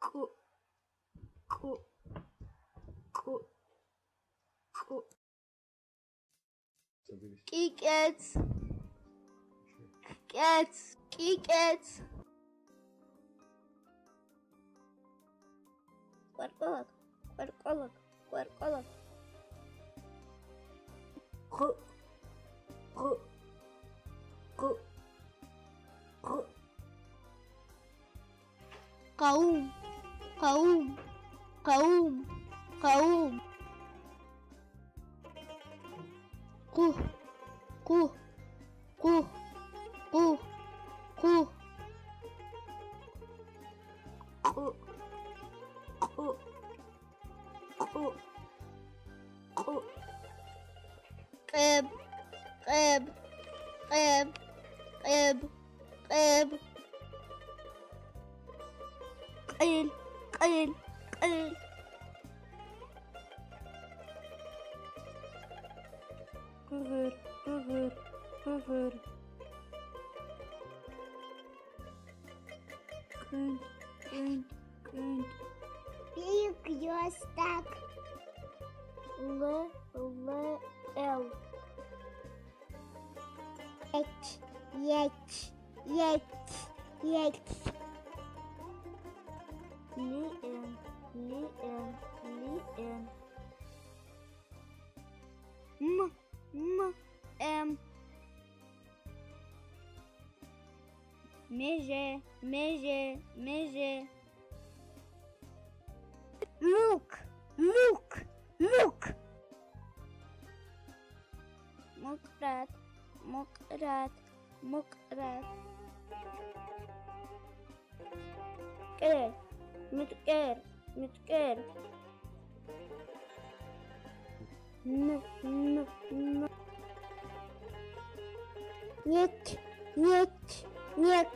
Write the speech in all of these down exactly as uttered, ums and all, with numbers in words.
КӀу, кӀу, кӀу, кӀу. КӀикӀец, кӀикӀец, кӀикӀец. КӀваркӀвалак, кӀваркӀвалак, кӀваркӀвалак. Къу, къу, къу, къу. Къавум, къавум, къавум, къавум. Къугь, къугь, къугь, къугь, къугь. Къу, къу, къу, къу. Кьеб, кьеб, кьеб, кьеб, кьеб. Кьил, кьил, кьил. Къуьгъуьр, къуьгъуьр, къуьгъуьр. Кьуьнт, кьуьнт, кьуьнт. Big yostak. Л, л, л. Ек, ек, ек, ек. Лиэм, лиэм, лиэм. М, м, эм. Меже, меже, меже. Лук, лук, лук. Мукьрат, мукьрат, мукьрат. Кер, муькер, муькер. Н, н, н. Ник, ник, ник.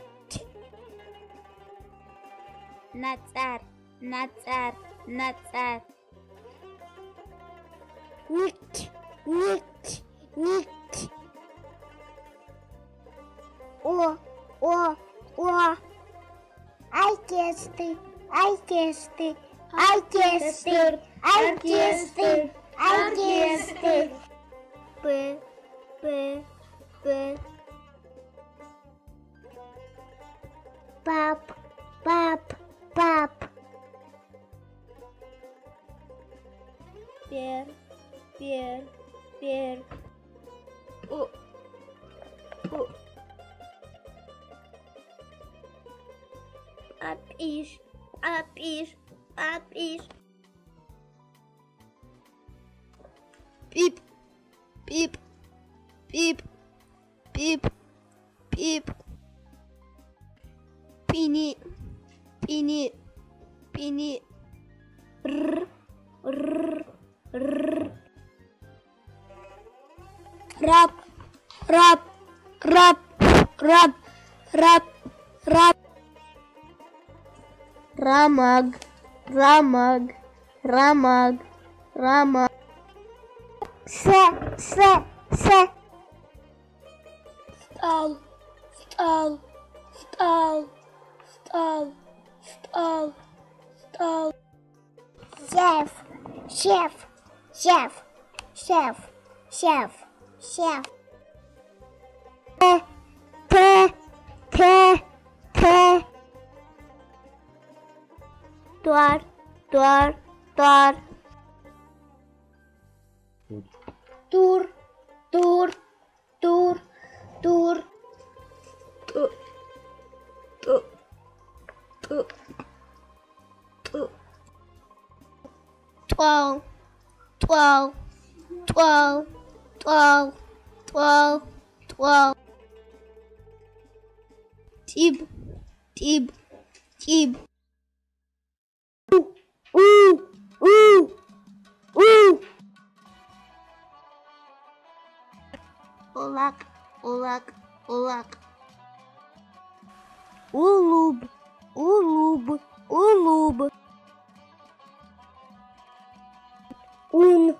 НацӀар, нацӀар, нацӀар. Ник, ник, ник. О, о, о. Ай кести, ай кести, ай кести, ай кести, ай кести. П, п, п. Пап, пап, пап. Пер, пер, пер. Пу, пу. Папиш, папиш, папиш. Пип, пип, пип, пип, пип. Пини, пини, пини. Р, р, р. Раб, раб, раб, раб, раб, раб. Рамаг, рамаг, рамаг, рамаг. Се, се, се. СтӀал, стӀал, стӀал, стӀал, стӀал, стӀал. Сеф, сеф, сеф, сеф, сеф, сеф. Те, те, те, те. Твар, твар, твар. Тур, тур, тур, тур. Ту, ту, ту, ту. ТӀвал, тӀвал, тӀвал, тӀвал, тӀвал, тӀвал. ТӀиб, тӀиб, тӀиб. У, у, у, у. Улак, улак, улак. Улуб, улуб, улуб. Ун,